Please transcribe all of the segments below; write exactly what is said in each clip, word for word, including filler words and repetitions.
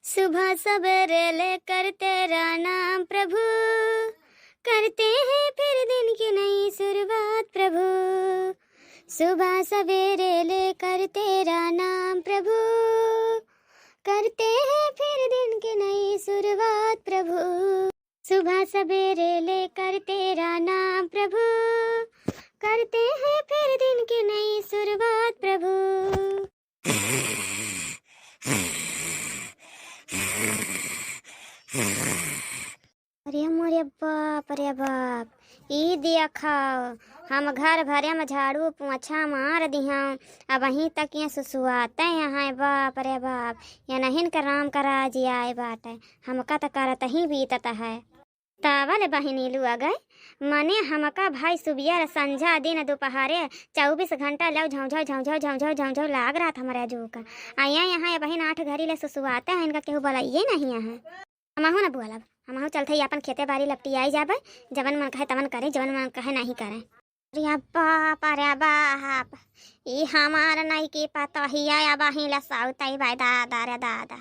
सुबह सवेरे लेकर तेरा नाम प्रभु, करते हैं फिर दिन की नई शुरुआत प्रभु। सुबह सवेरे लेकर तेरा नाम प्रभु, करते हैं फिर दिन की नई शुरुआत प्रभु। सुबह सवेरे लेकर तेरा नाम प्रभु, करते हैं फिर दिन की नई शुरुआत प्रभु। अरे मोरे बाप रे बाप, ई देखो, हम घर भरे में झाड़ू पोछा मार दिहौं, अबहीं तक ये सुसुआते हैं, बाप रे बाप, ये नहीं के राम का राज आए बाटे, हमका त करत ही बीतत है। तावल बहिनी लुआ गए, मने हमका भाई सुबियर संझा दिन दुपहरे चउबीस घंटा लव झौझौ झौझौ झौझौ झौझौ लाग रहत हमरे जूक। आ ये यहाँ अबहिन आठ घड़ी ले सुसुआते हैं, इनका केहू बोलाइए नहीं है। हमहू न बोलब, हमहू चलते ही अपन खेते बारी लपटियाई जाबे, जवन मन कहे तवन करे, जवन मन कहे नहीं करे। अरे बाप, अरे बाप, ई हमार नइकी पतोहिया अबहीं ले सउतई बाय दादा रे दादा।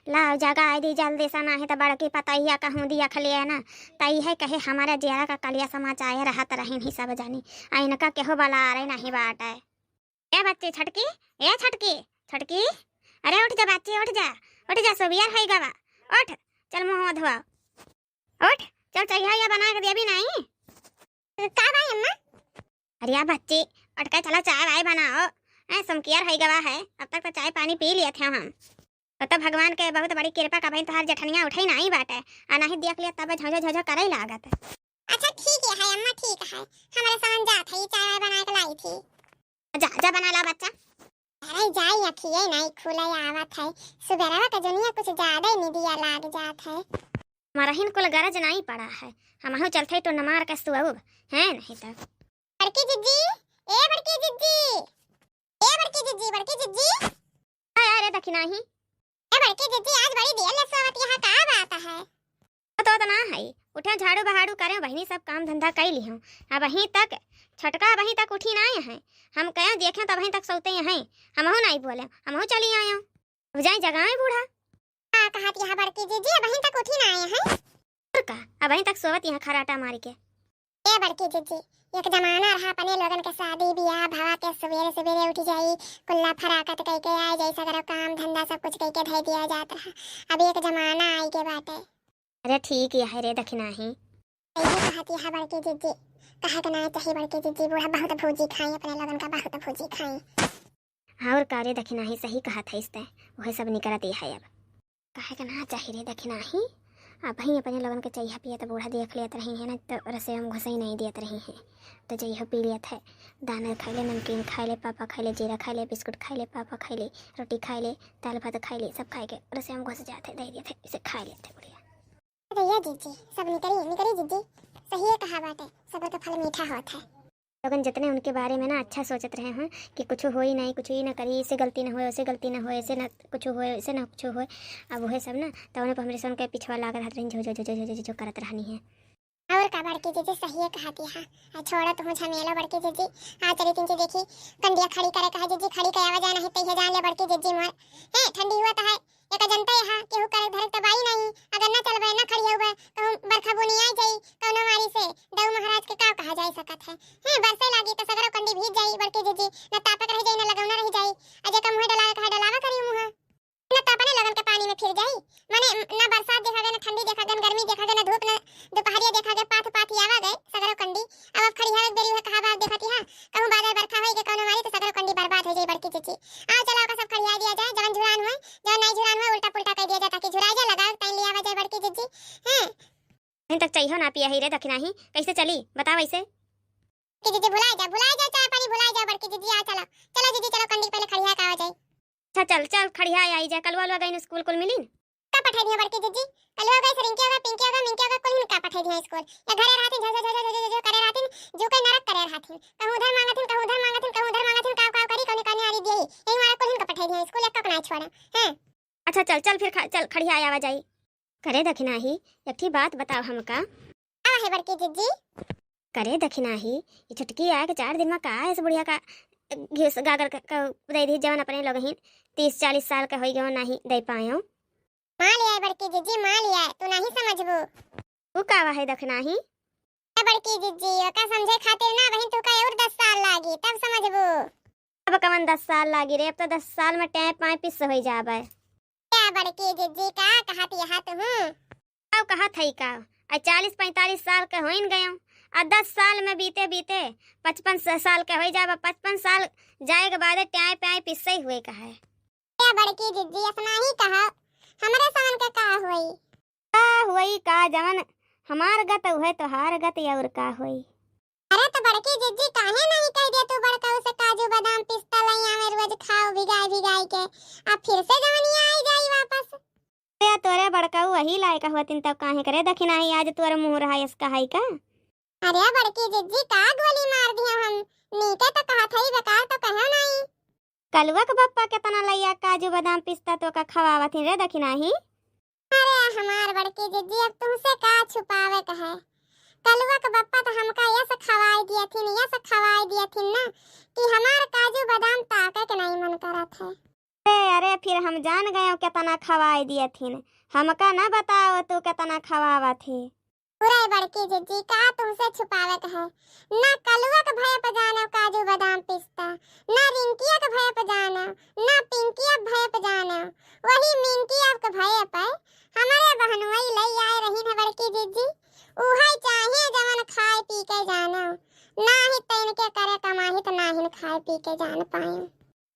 लाओ जगाई दी जल्दी से, नाहीं त बड़की पतोहिया कहूँ दिया खलिए ना, त इहे कहे हमारे जियरा का कलिया समाचाए रहत रहिन ही सब जनी। आ इनका केहू बलारे नहीं बाटे। ए बच्ची छोटकी, ए छोटकी, छोटकी, अरे उठ जा बच्ची, उठ जा, उठ जा, सुबियर होई गवा, उठ, चल मुँह धोआ, उठ, चल चइहा या बना के देबी नहीं। का भाई अम्मा? अरे या बच्ची, उठ के चलो चाय वाय बनाओ, ए सुमकियर होई गवा है, अब तक तो चाय पानी पी लिए थे हम। तो, तो भगवान के बहुत बड़ी कृपा का भाई तोहार जेठनिया उठे नहीं बाटे, आ नहीं देख लिया तब झोझो झोझो करे लागत। अच्छा ठीक है अम्मा, ठीक है, हमारे समझ जात है, ये चाय वाय बना के लाई थी। जा, जा बना ला बच्चा। अरे जाई, अखिए नाई खुले आवत है, सुबेरवा के दुनिया कुछ ज्यादा ही निदिया लाग जात है। मरहिन कुल गरज नाई पड़ा है, हमहू चलते टोन मार के सुअब, हैं नहीं तो। बड़की जिज्जी, ए बड़की जिज्जी, ए बड़की जिज्जी, बड़की जिज्जी। अरे, अरे दखिनाही। ए बड़की जिज्जी, आज बड़ी देर ले सोवत यहाँ का बात है? तो, तो ना है, उठे झाड़ू बहाड़ू करे बहिनी, सब काम धंधा कई लिहूँ। अबहीं तक छोटका अबहीं तक उठी नाई है, हम कहे देखे तो अबहीं तक सोते हैं, हमहू नाई बोले, हमहू चली आए। अब जाए जगाए बूढ़ा। का कहत यहाँ बड़की जिज्जी, अबहीं तक उठी नाई है? और का, अबहीं तक सोवत यहाँ खराटा मार के। ए बड़की जिज्जी, एक जमाना रहा अपने लोगन के शादी बियाह भवा के सुबेरे सुबेरे उठ जाई, कुल्ला फराकत कइके आए जाई, सगरो काम धंधा सब कुछ कइके धइ दिया जात रहा। अब एक जमाना आई के बाटे। अरे ठीक है रे दखिनाही। यही कहत यहाँ बड़की जिज्जी, कहे के ना चाही बड़की जिज्जी, बूढ़ा बहुत भूजी खाई, अपने लोगन का बहुत भूजी खाई। और का रे दखिनाही, सही कहत है इस तय, वह सब निकरत ही है अब। कहे के ना चाही रे दखिनाही, अबहीं अपने लोगन के चइहा पिया त बूढ़ा देख लेत रही है ना, तो रसोई में घुसई नहीं देत रही है। तो जइहो पी लेत है, दाना खाई ले, नमकीन खाई ले, पापा खाई ले, जीरा खाई ले, बिस्कुट खाई ले, पापा खाई ले, रोटी खाई ले, दाल भात खाई ले, सब खाई के रसोई में घुस जात है, दे देत है, इसे खाई लेत है बुढ़िया। अरे या जिज्जी, सब निकरी, निकरी जिज्जी, सही है कहा बाटे, सबर का फल मीठा होत है। लोगन जितने उनके बारे में ना अच्छा सोचत रहे हैं कि कुछ होई नहीं, कुछ ही ना करी, इसे गलती ना होए, उसे गलती ना होए, इसे ना कुछ होए, इसे ना कुछ होए। अब वह सब ना तवने पर हमरे सन के पिछवा लाग रहत रही, झो, झो, झो करत रहनी है। और का बड़की जिज्जी, सही है कहती है। आ छोड़ा तुम झमेलो बड़की जिज्जी, आ चली तिनके देखी कंडिया खड़ी करे कहा जिज्जी, खड़ी करे आवा जाए नहीं तैहे जान ले बड़की जिज्जी मोर। है ठंडी हुआ तो है, एक जनता यहाँ केहू करे धरे त बाई नहीं, अगर ना चलबे ना खड़ी हुए कहूँ बरखा बुनी आ जाई कौनो मारी से, दऊ महाराज के का कहा जाए सकत है। हैं, बरसे लागी त सगरो कंडी भीज जाई बड़की जिज्जी, न तापक रह जाई न लगौना रह जाई। अजे का मुँहे डलावे कहा डलावा करी मुँहा, न त अपने लगन के पानी में फिर जाई। मने न बरसात देखा गए, न ठंडी देखा गए, न गर्मी देखा गए, न धूप, न दोपहरिया देखा गए, पाथ पाथ आवा गए सगरो कंडी। अब अब खड़ियावे के बेरी हुए कहा बात देखती है, कहूँ बादल बरखा होई के कौनो मारी त सगरो कंडी बर्बाद हो जाई बड़की जिज्जी। आओ चला ओका सब खड़िया दिया जाए, जवन झुरान हुए, जवन नहीं झुरान हुए उल्टा पुल्टा कह दिया जाए ताकि झुरा जाए, लगाओ तैन लिया जाए बड़की जिज्जी। हैं। अबहीं तक चइहो ना पिया ही रे दखिनाही, कैसे चली बताओ ऐसे? कि जिज्जी भुलाए जा, भुलाए जा, चाय पानी भुलाए जा बड़की जिज्जी, आ चला, चला जिज्जी चला कंडी पहले खड़िया का आ जाए। अच्छा चल चल खड़िया आई जाए, कलुआ उलुआ गई स्कूल कुल मिली। का पठाई दिया बड़की जिज्जी? कलुआ गई, रिंकी होगा, पिंकी होगा, मिंकी होगा, कुल का पठाई दिया स्कूल। या घरे रहतिन, झो, झो, झो, करे रहतिन, जू के नरक करे रहतिन। कहूँ उधर मांगतिन, कहूँ उधर मांगतिन, कहूँ उधर मांगतिन, काव, काव करी, कौनी, कौनी आरी दिए। यही मारा कुल का पठाई दिया स्कूल, एक का ना छोड़ा। हैं? अच्छा चल, चल फिर खा-, चल खड़िया आवा जाई। करे दखिनाही, एक ठी बात बताओ हमका। का है बड़की जिज्जी? करे दखिनाही, ये छुटकी आए के चार दिन में का है इस बुढ़िया का घिस गागर का, का दे दी जवन अपने लोग ही तीस चालीस साल का होई गयो नाही दे पायो। मान लिया बड़की जिज्जी, मान लिया, तू नहीं समझबू। ऊ का है दखिनाही? ए बड़की जिज्जी, ओका समझे खातिर ना बहिन, तू का और दस साल लागी, तब समझबू। अब कवन दस साल लागी रे, अब तो दस साल में टैं पाए पिस होई जाबे। क्या बड़की जिज्जी, का कहत यहा तू? का कहत है का? आ चालीस पैंतालीस साल के होइन गयो, आ दस साल में बीते बीते पचपन स-, साल के होई जाबे। पचपन साल जाए के बाद टैं पाए पिस्से ही हुए का है। क्या बड़की जिज्जी, ऐसा नहीं कहा, हमरे समन के का होई? का होई का, जवन हमार गत उहे तोहार गत, और का होई? अरे तो बड़की जिज्जी, काहे नहीं कह दिया तू बड़कऊ से काजू बादाम पिस्ता लई आवे, रोज खाओ भिगाई भिगाई के, अब फिर से जवनिया आई जाई वापस। अरे तोरे बड़कऊ वही लायक होतिन तब काहे करे दखिनाही, आज तोर मुँह रहा इसका है का? अरे बड़की जिज्जी, का गोली मार दिया हम, नीके तो कहत हई, बेकार तो कहो नहीं। कलुआ के बप्पा केतना लइया काजू बादाम पिस्ता तोका खवावत ही रे दखिनाही। अरे हमार बड़की जिज्जी, अब तुमसे का छुपावे के है? कलुआ के बप्पा तो हमका यस खवाई दियथिन, यस खवाई दियथिन ना कि हमार काजू बादाम ताके के नहीं मन करत है। अरे, अरे, फिर हम जान गए केतना खवाई दियथिन, हमका ना बताओ तू केतना खवावत ही। अरे बड़की जिज्जी, का तुमसे छुपावे के है? ना कलुआ के भय पे जानो काजू बादाम पिस्ता, ना रिंकिया के भय पे जानो, ना पिंकिया के भय पे जानो। वही मिंकिया के भय पे हमरे बहनोई लई आए रही है बड़की जिज्जी। उहे चाहे जवन खाए पी के जानो, ना ही तैन के करे कमाही तो ना ही खाए पी के जान पाए।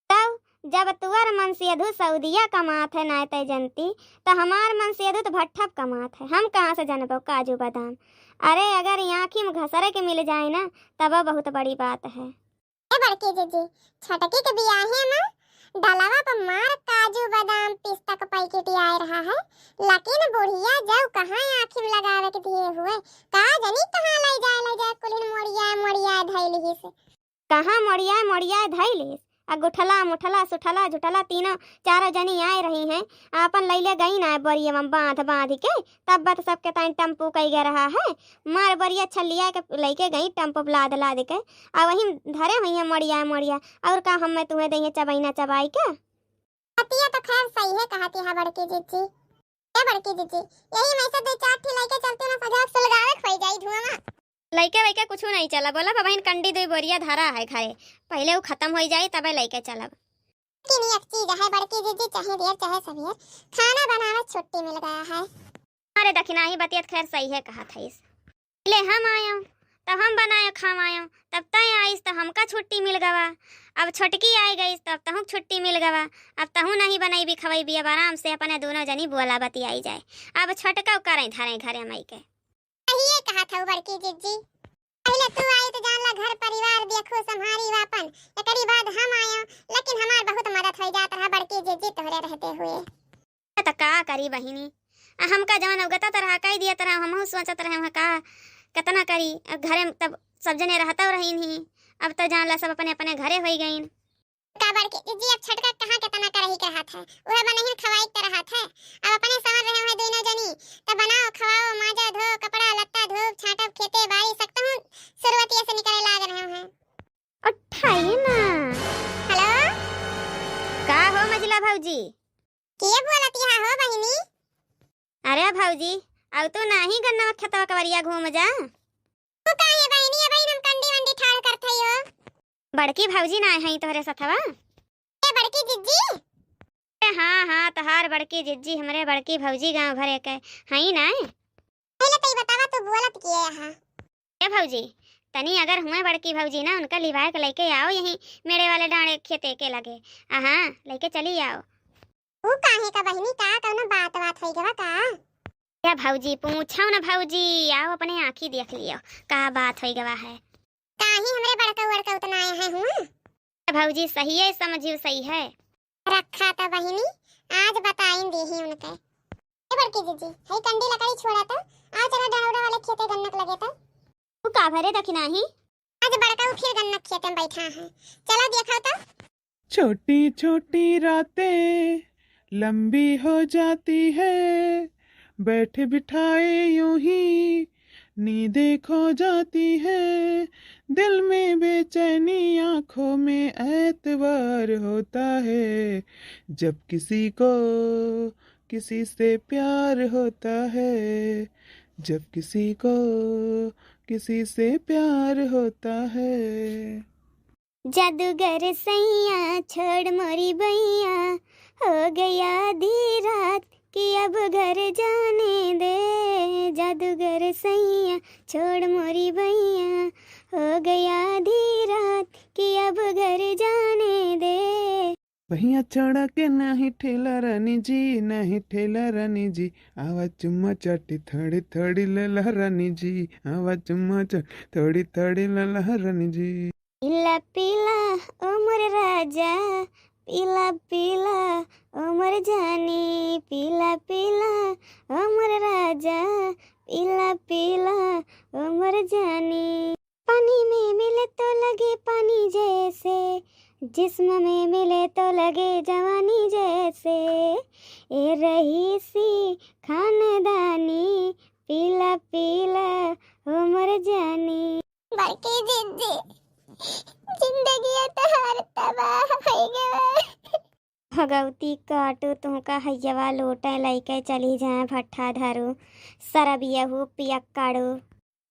तब जब तुअर मनसेधु सऊदिया कमात है नाय तय जनती, त हमार मनसेधु त भट्ठप कमात है, हम कहाँ से जनबो काजू बादाम? अरे अगर ई आँखी में घसरे के मिल जाए ना, तब बहुत बड़ी बात है। ए बड़की जिज्जी, छोटकी के बियाहे में डलवा पर मार काजू बादाम पिस्ता के पैकेट आए रहा है, लेकिन बुढ़िया जब कहाँ आँखी में लगावे के दिए हुए, का जनी कहाँ ले जाए, ले जाए, कुल्हिन मोड़िया मोड़िया धैलिस। कहाँ मोड़िया मोड़िया धैलिस, आ गुठला मुठला सुठला झुठला तीनों चारों जनी आए रही हैं, आपन लैले गई ना बोरिया में बांध बांध के, तब बत सबके ताई टम्पू कई गए रहा है। मार बोरिया छलिया के लैके गई टम्पू लाद लाद के, आ वही धरे हुई हैं मोड़िया मोड़िया। और का हम मैं तुम्हें दइहे चबैना चबाई के? बतिया तो खैर सही है कहती है बड़की जिज्जी। ए बड़की जिज्जी, यही में से दो चार ठी लइके चलते ना, सजा सुलगावे खोई जाई धुआं में। लइके वइके कुछ नहीं चला, बोला बहिन, कंडी दो बोरिया धरा है घरे, पहले वो खत्म हो जाई तबे लइके चलब। लेकिन एक चीज है बड़की जिज्जी, चाहे देर चाहे सवेर, खाना बनावे छुट्टी मिल गया है। अरे दखिनाही बतियत खैर सही है कहत है। पहले हम आयो, तब हम बनायो खवायो, तब तय आइस तो हमका छुट्टी मिल गवा। अब छोटकी आई गइस तब तहूँ छुट्टी मिल गवा। अब तहूँ नहीं बनैबी खवैबी, अब आराम से अपने दोनों जनी बोला बतियाई जाए। अब छोटका करें धरें घरे माई के। सहिए कहत हऊ बड़की जिज्जी, पहले तू आई तो जान ला घर परिवार देखो संभारी वापन, एकरी बाद हम आयो, लेकिन हमार बहुत मदद हो जात रहा बड़की जिज्जी तोहरे रहते हुए। त का करी बहिनी, आ हमका जवन अवगता तरह कह दिया तरह हमहू सोचत रहे हैं का केतना करी। अब घरे में तब सब जने रहता रहीन ही, अब तो जान ला सब अपने अपने घरे होई गईन। का बड़की जिज्जी, अब छोटका कहाँ केतना करही के रहत है, उहे बनहिन खवाई के रहत है। अब अपने समझ रहे हैं दोनों जनी, तब बनाओ खवाओ, माजा धो, कपड़ा लत्ता धो, छाटब खेते बारी, सकतहूँ शुरुआतिये से निकले लाग रहे हैं। उठाइए ना। हेलो, का हो मझिला भौजी? के बोलत यहाँ हो बहिनी? अरे भौजी, अब तू नाही गन्नवा खेतवा कवरिया घूम जा। तू काहे बहिनी, ए बहिन हम कंडी वंडी ठाड़ करत हई हो। बड़की भौजी ना है तोहरे सथवा? ए बड़की जिज्जी? ए हाँ हाँ, तोहार बड़की जिज्जी, हमरे बड़की भौजी गाँव भरे के हई ना। पहले तो ई बतावा तू बोलत के यहाँ? ए भौजी, तनी अगर हुए बड़की भौजी ना, उनका लिवाए के लइके आओ यहीं मेड़े वाले डाँड़े खेते के लगे। आ हाँ, लइके चली आओ। ऊ काहे का बहिनी, का कौनो बात बात होई गवा का? ए भौजी, पूछो ना भौजी, आओ अपने आँखी देख लियो का बात होई गवा है। काहे हमरे बड़का वड़का उतना आया है हुआ? ए भौजी, सही है, समझियो सही है। रखा तो बहिनी, आज बताइन देही उनके। ए बड़की जिज्जी, हई कंडी लकड़ी छोड़ा तो, आओ चलो डंडौरा वाले खेते गन्नक लगे तो। तू का भरे दखिनाही? आज बड़का उ फिर गन्नक खेते में बैठा है, चलो देखो तो। छोटी छोटी रातें लंबी हो जाती है, बैठे बिठाए यूं ही नींदें खो जाती है, दिल में बेचैनी आंखों में ऐतबार होता है, जब किसी को किसी से प्यार होता है, जब किसी को किसी से प्यार होता है। जादूगर सैया छोड़ मोरी बैया, हो गया आधी रात कि अब घर जाने दे। जादूगर सैया छोड़ मोरी बैया, हो गया आधी रात कि अब घर जाने दे। बहिया छोड़ा के नाही ठेला रानी जी, नाही ठेला रानी जी, आवा चुम्मा चाटी थोड़ी थोड़ी लेला रानी जी, आवा चुम्मा चाटी थोड़ी थोड़ी लेला रानी जी। पीला पीला ओ मोर राजा, पीला पीला ओ मोर जानी, पीला पीला ओ मोर राजा, पीला पीला ओ मोर जानी। पानी में मिले तो लगे पानी जैसे, जिस्म में मिले तो लगे जवानी जैसे। ए रईसी खानदानी, पीला पीला ओ मोर जानी। बड़की जिज्जी, जिंदगी तोहार तबाह होइ गवा। भगवती काटू तुहका हइयवा लूटे लइके चली जाए भट्ठा धरू, सरबियहू पियक्कड़ू।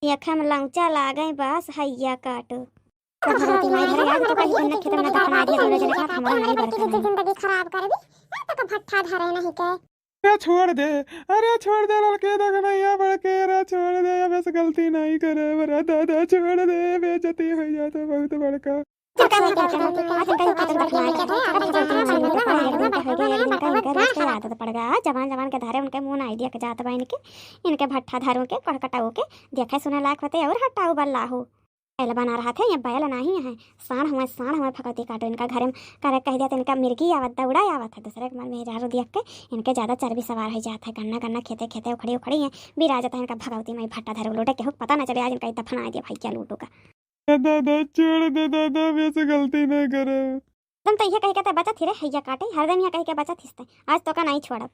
देखे में लौचा लागे बस हइया काटू। भगवती माई धरे आज तो कहीं गन्ना खेत में दफना दिया दोनों जने का, हमरो नाई बरकत है। जिंदगी खराब कर दी, तो का भट्ठा धरे नहीं के। अरे छोड़ दे, अरे छोड़ दे ललके दगनैया बड़के, अरे छोड़ दे, अब ऐसे गलती नहीं करे, अरे दादा छोड़ दे, बेइज्जती हो जाता बहुत बड़का। जबान जबान के धरे उनके मुंह ना आइडिया के जात बा इनके, इनके भट्ठा धरू के, कड़कटाऊ के, देखे सुने लायक होते और हटाऊ बल्ला हो। बैल बना रहा थे, ये बैल नहीं है, साँड़ हुए, साँड़ हुए। भगवती काटो इनका घरे में करे कह दिया तो इनका मिर्गी आवत, दौड़ा आवत है। दूसरे के मन में मेहरारू देख के इनके ज्यादा चर्बी सवार हो जात है। गन्ना गन्ना खेते खेते उखड़ी उखड़ी है, बिरा जाता है इनका। भगवती माई भट्ठा धरू लूटे, केहू के पता ना चले आज इनका दफना दिया भैया लूटू का। दादा छोड़ दे दादा, अब ऐसे गलती नहीं करे। तुम तो ये कह के ते बचत ही रे हइया काटे, हरदम ये कह के बचत हिस्ते, आज तो का नहीं छोड़ब।